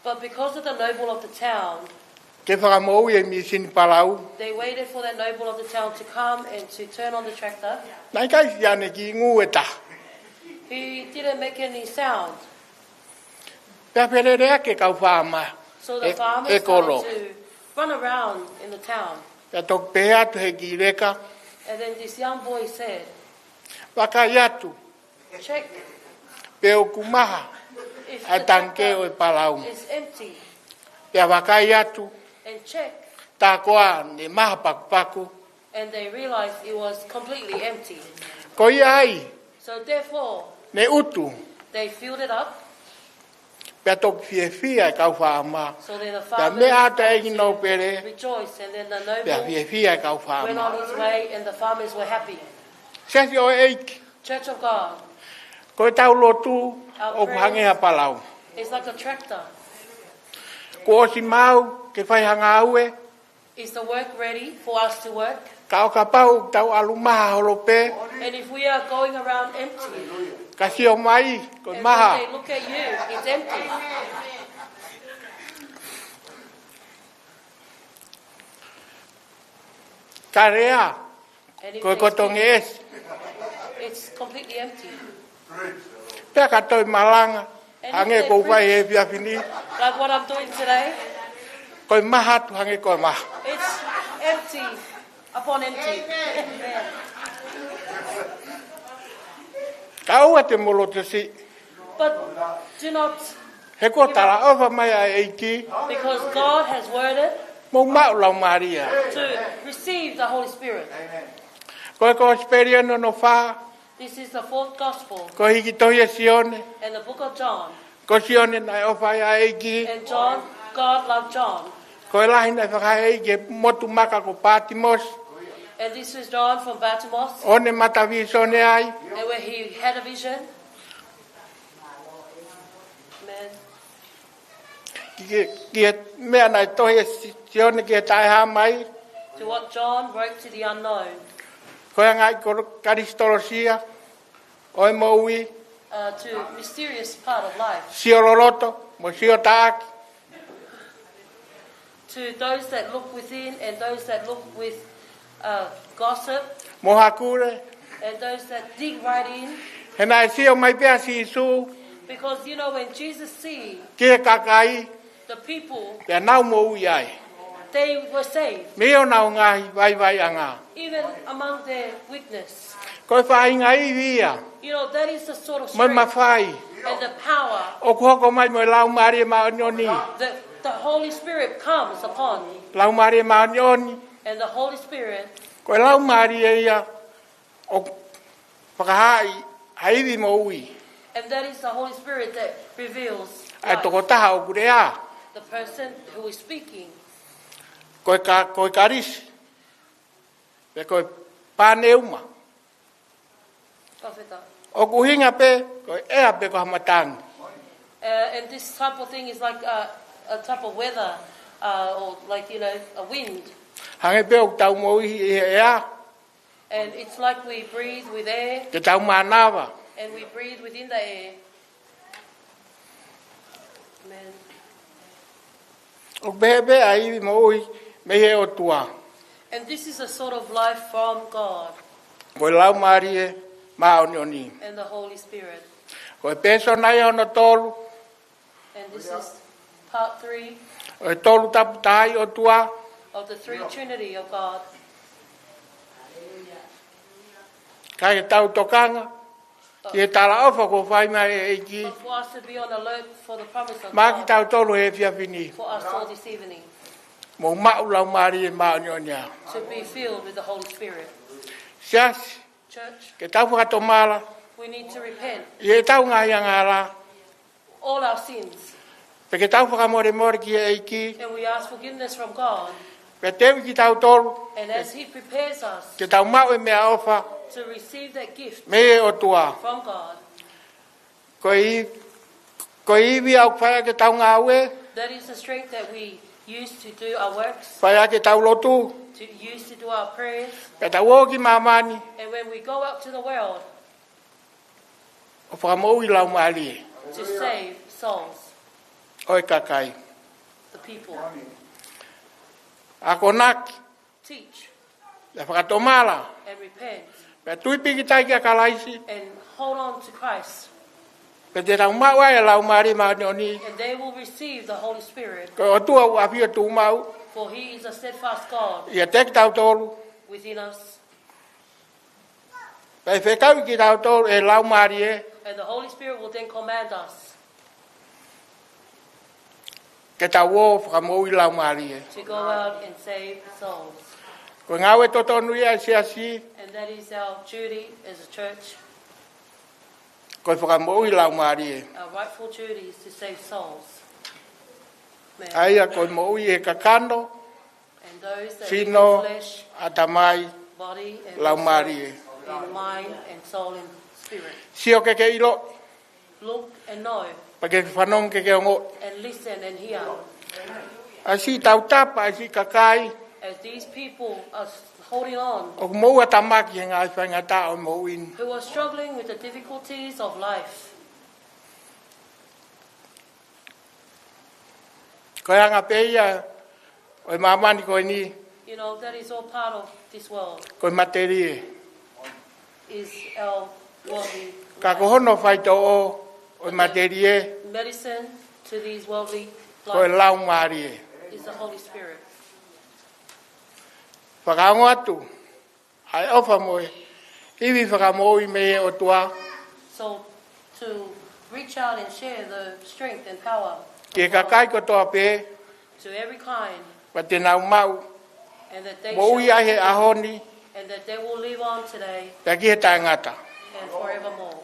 But because of the noble of the town, ke fakamoʻui e mīsini palau, they waited for that noble of the town to come and to turn on the tractor. naʻe ʻikai siʻane kiʻi ngū ʻe taha. He didn't make any sound. Pea feleleʻaki e kau faama So the e, farmers e kolo. Started to run around in the town. Pea toki pehē atu he kiʻi leka, And then this young boy said, Vakai atu, "Check pe ʻoku maha if ʻa e the tangikē ʻo e tractor palau. Is empty. Pea vakai atu, And check." tā koā ne maha pakupaku. And they realized it was completely empty. Ko ia ai, So therefore, ne utu, they filled it up. pea toki fiefia e kau faama. So then the Pea farmers meʻa atu e started ʻeiki to nōpele, rejoice, and then the pea noble fiefia e kau went faama. On his way, and the farmers were happy. Siasi ʻo e ʻEiki, Church of God, ko ʻetau lotu ʻoku hangē ha palau. It's like a tractor. Kuo ʻosi maau ke fai ha ngāue, Is the work ready for us to work? Ka ʻo kapau ʻoku tau ʻalu maha holo pē, And if we are going around empty, ka sio mai, ko e and maha. When they look at you, it's empty. Ka lea, And if ko e they kotonga speak, ʻesi. It's completely empty. Pea ka toe malanga, hangē ko ʻeku fai he efiafi ni, Like what I'm doing today, ko e maha atu hangē ko e maha. It's empty upon empty. Ka ʻoua te mou loto siʻi, But do not, he kuo talaʻofa mai ʻa e ʻEiki, because God has worded mou maʻu Laumālie. To receive the Holy Spirit. Ko e Kosipeli ʻe ono fā, This is the fourth gospel, ko e hiki tohi ʻe Sione, and the book of John. Ko Sione naʻe ʻofa ai ʻa e ʻEiki. And John, God loved John. Ko e lahi naʻe fakahā ʻe he ʻEiki ki he motu maka ko Patimosi. And this was John from Patmos. ʻO ne mata vīsone ai. And where he had a vision. Amen. Ki, ki, ki he meʻa naʻe tohi ʻe Si-, Sione ki he taʻehāmai. To what John wrote to the unknown. Ko e ngaahi kolo-, karisitolosia ʻo e moʻui. Uh, to mysterious part of life. Sio loloto, mo sio taʻaki. To those that look within and those that look with, uh, gossip. Mo hakule. And those that dig right in. He naʻe sio mai pē ʻa Sīsū. Because, you know, when Jesus see. Ki he kakai. The people. Pea nau moʻui ai. They were saved. Mei honau ngaahi vaivaiʻanga. Even among their weakness. Ko e faʻahinga ivi ia. You know, that is the sort of Mo e strength mafai. And the power. ʻOku hoko mai mo e Laumālie Māʻoniʻoni. That the Holy Spirit comes upon. Laumālie Māʻoniʻoni. And the Holy Spirit. Ko e Laumālie ia ʻoku fakahaaʻi ʻa e ivi moʻui. And that is the Holy Spirit that reveals ʻA e tokotaha ʻoku lea. The person who is speaking. Ko e ka-, ko e kalisi. Pe ko e pāneuma. Profeta. ʻOku ʻuhinga pē, ko e ʻea pe ko ha matangi. Uh, and this type of thing is like a, a type of weather, uh, or like, you know, a wind. Hangē pē ʻoku tau moʻui ʻi he ʻea. And it's like we breathe with air. Ke tau mānava. And we breathe within the air. Amen. ʻOku pehē pē ʻa e ivi moʻui mei he ʻOtua. And this is a sort of life from God. Ko e Laumālie Māʻoniʻoni. And the Holy Spirit. Ko e pēsona ia hono tolu. And this is part three ʻo e Tolu Tapu Tahaʻi ʻOtua. Of the three Trinity of God. Ka ke tau tokanga ki he talaʻofa kuo fai mai ʻe he ʻEiki. But for us to be on alert for the promise of God. Maʻa kitautolu he efiafi ni. For us all this evening. Mou maʻu Laumālie Māʻoniʻoni. To be filled with the Holy Spirit. Siasi. Church. Ke tau fakatomala. We need to repent. ʻI heʻetau ngaahi angahala. All our sins. Pea ke tau fakamolemole ki he ʻEiki. And we ask forgiveness from God. Pea teuʻi kitautolu. And as He prepares us. Ke tau maʻu e meʻaʻofa. To receive that gift. Mei he ʻOtua. From God. Ko e, ko e ivi ʻoku fai ʻaki ʻetau ngāue. That is the strength that we use to do our works. Fai ʻaki ʻetau lotu. To use to do our prayers. Pea tau ō ki māmani. And when we go out to the world. ʻO fakamoʻui laumālie. To save souls. ʻO e kakai. The people. Akonaki. Teach. Pea fakatomala. And repent. Pea tui pīkitai kia Kalaisi. And hold on to Christ. Pea te tau maʻu ai e Laumālie Māʻoniʻoni. And they will receive the Holy Spirit. Ko e ʻOtua ʻoku ʻafio tuʻumaʻu. For He is a steadfast God. ʻIate kitautolu. Within us. Pea ʻe fekauʻi kitautolu ʻe he Laumālie. And the Holy Spirit will then command us. Ke tau ō fakamoʻui laumālie. To go out and save souls. Ko e ngāue totonu ia ʻa e siasi. And that is our duty as a church. Ko e fakamoʻui laumālie. Our rightful duty is to save souls. Amen. ʻA ia ko e moʻui ʻi he kakano, and those that live in flesh, sino, ʻatamai, body, and laumālie. Soul, in mind and soul and spirit. Sio ke ke ʻilo. Look and know. Pea ke fanongo ke ke ongoʻi. And listen and hear. ʻA e siʻi tautapa ʻa e siʻi kakai. As these people are holding on. ʻOku moʻua tamaki he ngaahi faingataʻa ʻo e moʻui ni. Who are struggling with the difficulties of life. Ko e anga pē ia ʻo e māmani ko eni. You know, that is all part of this world. Ko e matelie. Is our worldly life. Ka ko hono faitoʻo ʻo e matelie. But the medicine to these worldly life. Ko e Laumālie. Is the Holy Spirit. Fakaongo atu ʻa e ʻofa mo e ivi fakamoʻui mei he ʻOtua. So to reach out and share the strength and power. Ki he kakai kotoa pē. To every kind. Pea te nau maʻu. And that they shall. Moʻui ai he ʻaho ni. And that they will live on today. Pea ki he taʻengata. And forevermore.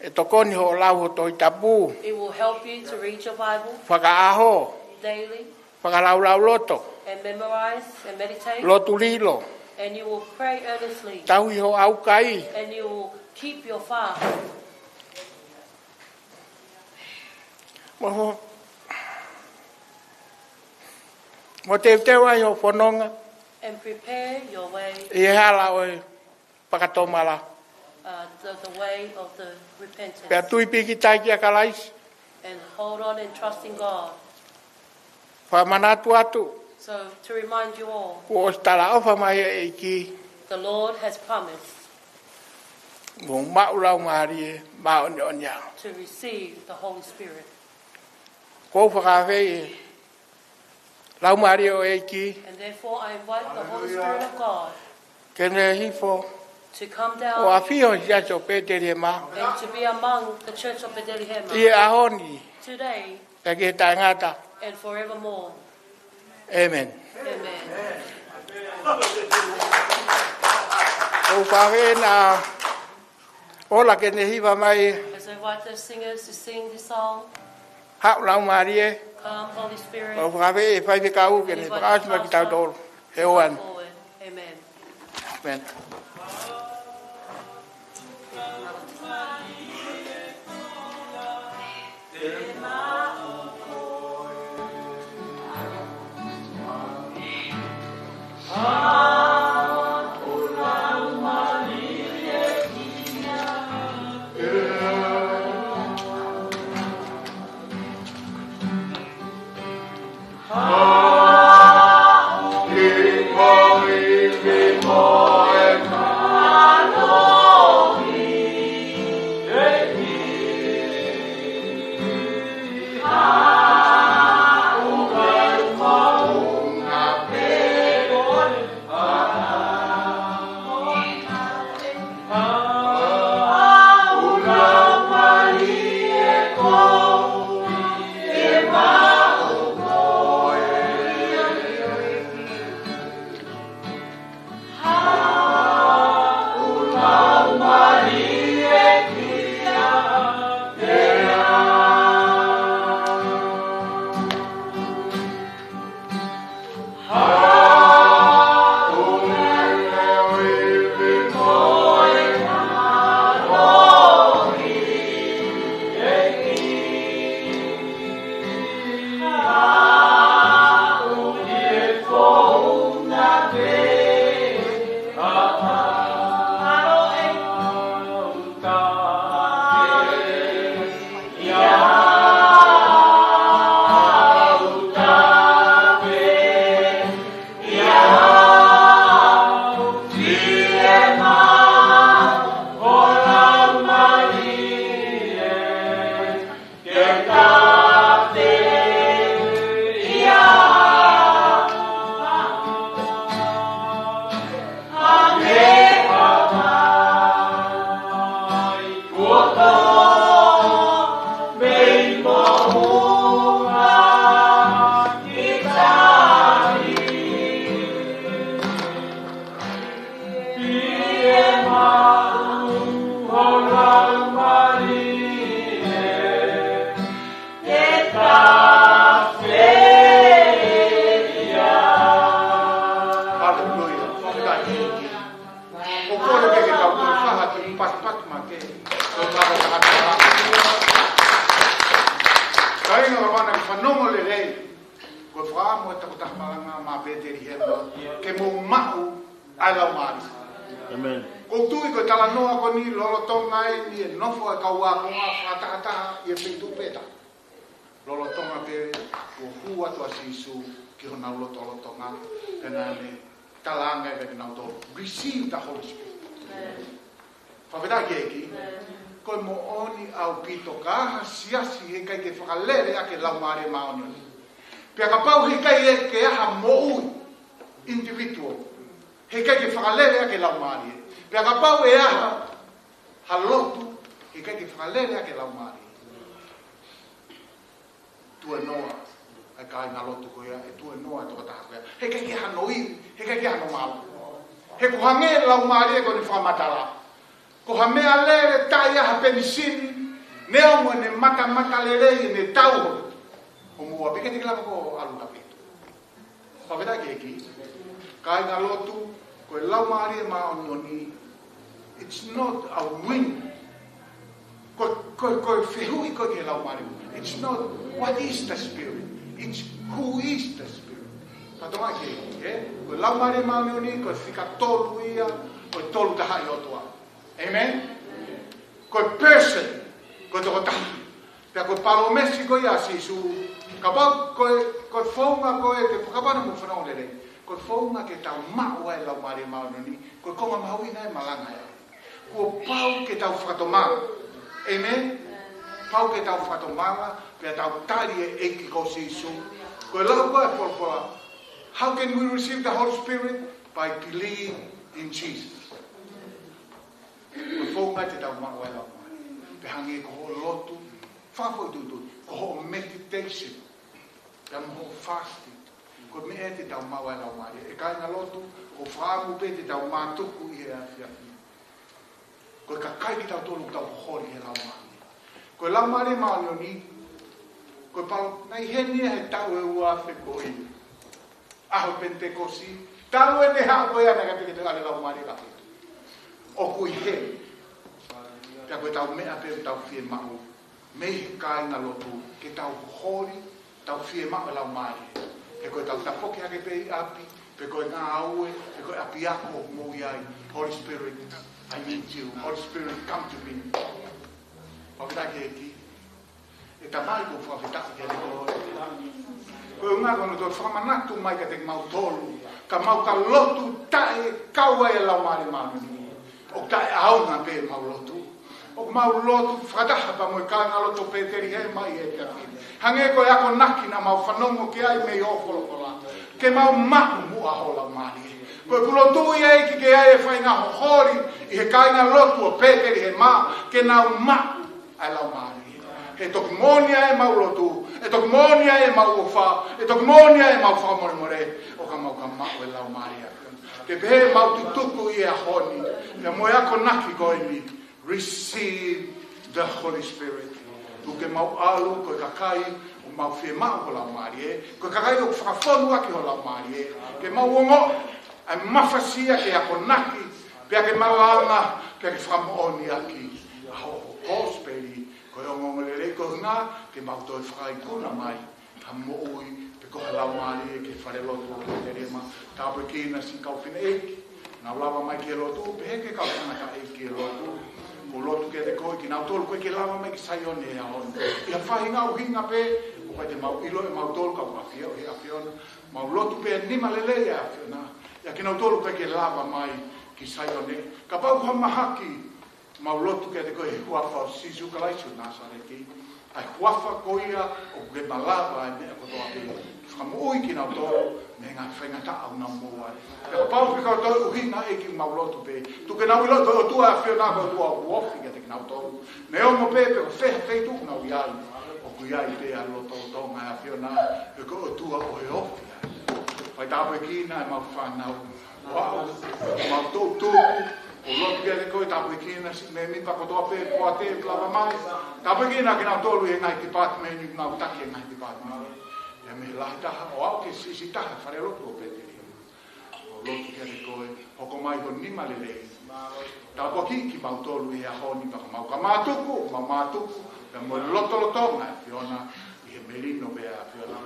ʻE tokoni hoʻo lau ho Tohi Tapu. It will help you to read your Bible. Fakaʻaho. Daily. Fakalaulauloto. And memorize and meditate. Lotu lilo. And you will pray earnestly. Tauhi hoʻo ʻaukai. And you will keep your fast. Mo ho-, mo teuteu ai hoʻo fononga. And prepare your way. ʻI he hala ʻo e fakatomala. Uh, the, the way of the repentance. Pea tui pīkitai kia Kalaisi. And hold on and trust in God. Fakamanatu atu. So, to remind you all, kuo ʻosi talaʻofa mai ʻe he ʻEiki. The Lord has promised. Mou maʻu Laumālie Māʻoniʻoni. To receive the Holy Spirit. ʻOku ou fakaafeʻi Laumālie ʻo e ʻEiki. And therefore I invite the Holy Spirit of God. Ke ne hifo. To come down. ʻO ʻafio he Siasi ʻo Petelihema. And to be among the Church of Bethlehem. ʻI he ʻaho ni. Today. Pea ki he taʻengata. And forevermore. ʻĒmeni. Amen. ʻOku ou fakaafeʻi ʻa Ola ke ne hiva mai. As I invite the singers to sing this song. Haʻu Laumālie. Come, Holy Spirit. ʻOku ou fakaafeʻi e faifekau ke ne fakaʻosi mai kitautolu. He ʻoan. Forward. Amen. Amen. Haleluia. Fakafetaʻi. ʻOku ou kole ke ke tau kole faha ki patipati ma ke. Ko e kaka kaka. Kāinga, ʻoua naʻa ke fanongo lelei. Ko e fakaʻamu ʻa e tokotaha malanga mei Pētelihema ke mou maʻu ʻa e Laumālie. Amen. ʻOku ou tui ko e talanoa ko eni lolotonga eni e nofo ʻa e kau ākonga fakatahataha ʻi he feituʻu pē taha. Lolotonga pē kuo hū atu ʻa Sīsū ki honau lotolotonga, pea naʻa ne talaange kiate kinautolu, "Receive the Holy Spirit." Fakafetaʻi ki he ʻEiki. Ko e moʻoni ʻaupito, ka ʻi ai ha siasi heʻikai ke fakalele ʻaki e Laumālie Māʻoniʻoni. Pea kapau heʻikai ke ʻi ai ha moʻui individual, heʻikai ke fakalele ʻaki e Laumālie. Pea kapau ʻe ʻi ai ha, ha lotu, heʻikai ke fakalele ʻaki e Laumālie. Tuēnoa ʻa e kāingalotu ko ia, ʻe tuēnoa ʻa e tokotaha ko ia. Heʻikai ke ʻi ai hano ivi, heʻikai ke ʻi ai hano malu. He ʻoku hangē e Laumālie ko ʻene fakamatala ko ha meʻalele taʻe ʻi ai ha penisini, neongo ʻene matamata lelei ʻene tau hoʻo moʻua, pea ʻikai te ke lava koe ʻo ʻalu ʻo tapetu. Fakafetaʻi ki he ʻEiki. Kāingalotu, ko e Laumālie Māʻoniʻoni, it's not a whim. Ko, ko, ko e fehuʻi ko ē ki he Laumālie. It's not what is the Spirit. It's who is the Spirit. Fakafetaʻi ki he ʻEiki, ē? Ko e Laumālie Māʻoniʻoni, ko e fika tolu ia ʻo e Tolu Tahaʻi ʻOtua. Amen? Ko e person, ko e tokotaha. Pea ko e palōmesi ko ia ʻa Sīsū, kapau ko e, ko e founga ko ē, ke kapau naʻa mou fanongo lelei, ko e founga ke tau maʻu ʻa e Laumālie Māʻoniʻoni, ko e konga mahuʻinga ʻo e malanga ē. Kuo pau ke tau fakatomala. Amen? Pau ke tau fakatomala, pea tau tali e ʻEiki ko Sīsū. Ko e lau ko ē ʻa e folofola, "How can we receive the Holy Spirit?" By believe in Jesus. Ko e founga te tau maʻu ai e Laumālie. Pea hangē ko hoʻo lotu, fakafoʻituitui, ko hoʻo meditation, pea mo hoʻo fasting, ko e meʻa ia te tau maʻu ai e Laumālie. ʻE kāingalotu, ʻoku ou fakaʻamu pē te tau mātuku ʻi he efiafi ni. Ko e kakai kitautolu ʻoku tau holi ʻe he Laumālie. Ko e Laumālie Māʻoniʻoni, ko e palo, naʻe ʻi heni ia he taʻu ʻe ua afe ko ia. ʻAho Penitekosi, talu ʻene haʻu ko ia naʻe ʻikai ke toe ʻalu e Laumālie ki he feituʻu. ʻOku ʻi heni. Pea ko ʻetau meʻa pē ʻoku tau fiemaʻu mei he kāingalotu, ke tau holi, tau fiemaʻu e Laumālie. He ko ʻetau tafoki hake pē ʻi ʻapi, pe ko e ngāue, pe ko e ʻapiako ʻoku mou ʻi ai, "Holy Spirit, I need you. Holy Spirit, come to me." Fakafetaʻi ki he ʻEiki. ʻE Tamai, ʻoku ou fakafetaʻi kiate koe. Ko e ʻuhinga ko hono toe fakamanatu mai kiate kimautolu, ka mau ka lotu taʻe kau ai e Laumālie Māʻoniʻoni, ʻoku taʻeʻaonga pē ʻemau lotu. ʻOku mau lotu fakataha pea mo e kāingalotu ʻo Pētelihema ʻi he efiafi ni. Hangē ko e akonaki naʻa mau fanongo ki ai mei hoʻo folofola, ke mau maʻu muʻa ho Laumālie. Ko ʻeku lotu ia, ʻEiki, ke ʻi ai e faʻahinga holi ʻI he kāinga lotu ʻo Pētelihema, ke nau maʻu ʻa e Laumālie. ʻE toki moʻoni ʻa ʻemau lotu, ʻe toki moʻoni ʻa ʻemau ʻofa, ʻe toki moʻoni ʻa ʻemau fakamolemole, ʻo ka mau ka maʻu e Laumālie. Ke pehē ʻemau tutuku ʻi he ʻaho ni, pea mo e akonaki ko eni, receive the Holy Spirit. Tuku ke mau ʻalu ko e kakai ʻoku mau fiemaʻu ho Laumālie, ko e kakai ʻoku fakafonu ʻaki ho Laumālie, ke mau ongoʻi ʻa e mafasia ke akonaki, pea ke malanga, pea ke fakamoʻoni ʻaki ʻa hoʻo kosipeli, ko e ongoongolelei ko e ʻuhinga ke mau toe fakaikuna mai ha moʻui, pe ko ha laumālie ki he falelotu ʻo Pētelihema. Tāpuekina siʻi kau fineʻeiki, nau lava mai ki he lotu, pehē ki he kau tangataʻeiki ki he lotu. Ko e lotu kiate koe, kinautolu ʻoku ʻikai ke lava mai ki Saione he ʻaho ni. ʻI ha faʻahinga ʻuhinga pē, ʻoku ʻikai te mau ʻilo ʻe mautolu ka ʻoku ʻafio ʻi he ʻAfiona. Mau lotu pē nima lelei ʻa e ʻAfiona ʻia kinautolu ʻoku ʻikai ke lava mai ki Saione. Kapau ko ha mahaki, mau lotu kiate koe ʻi he huafa ʻo Sīsū Kalaisi ʻo Nāsaleti, ʻa e huafa ko ia ʻoku ke malava ʻa e meʻa kotoa pē. Fakamoʻui kinautolu mei he ngaahi faingataʻa ʻoku nau moʻua ai. Pea kapau pē ko e toe ʻuhinga ʻEiki ʻoku mau lotu pē, tuku ke nau ʻilo ko e ʻOtua ʻa e ʻAfiona ko e ʻOtua ʻoku ofi kiate kinautolu. Neongo pē pe ko fē ha feituʻu ʻoku nau ʻi ai, ʻoku ʻi ai pē ʻa e lotolotonga ʻa e ʻAfiona, he ko e ʻOtua ʻoku ofi ai. Fai tāpuekina ʻemau fānau, ʻo aʻu, mau toutou, ʻo lotu kiate koe, tāpuekina siʻi mēmipa kotoa pē, poate, lava mai. Tāpuekina kinautolu ʻi he ngaahi department, ʻi he ngaahi taki, ʻi he ngaahi department. ʻIo mei he lahi taha, ʻo aʻu ki he siʻisiʻi taha, falelotu ʻo Pētelihema. ʻO lotu kiate koe, hoko mai ho nima lelei. Tāpuakiʻi kimautolu ʻi he ʻaho ni, pea ka mau ka mātuku, mau mātuku, pea mo e lotolotonga ʻa e ʻAfiona, ʻi he melino pē ʻa e ʻAfiona.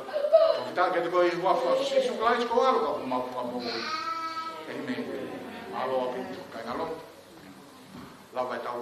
Fakafetaʻi kiate koe ʻi he huafa ʻo Sīsū Kalaisi ko e ʻAlo ka ko homau Fakamoʻui. ʻĒmeni. Mālō ʻaupito, kāinga lotu. Lava ʻetau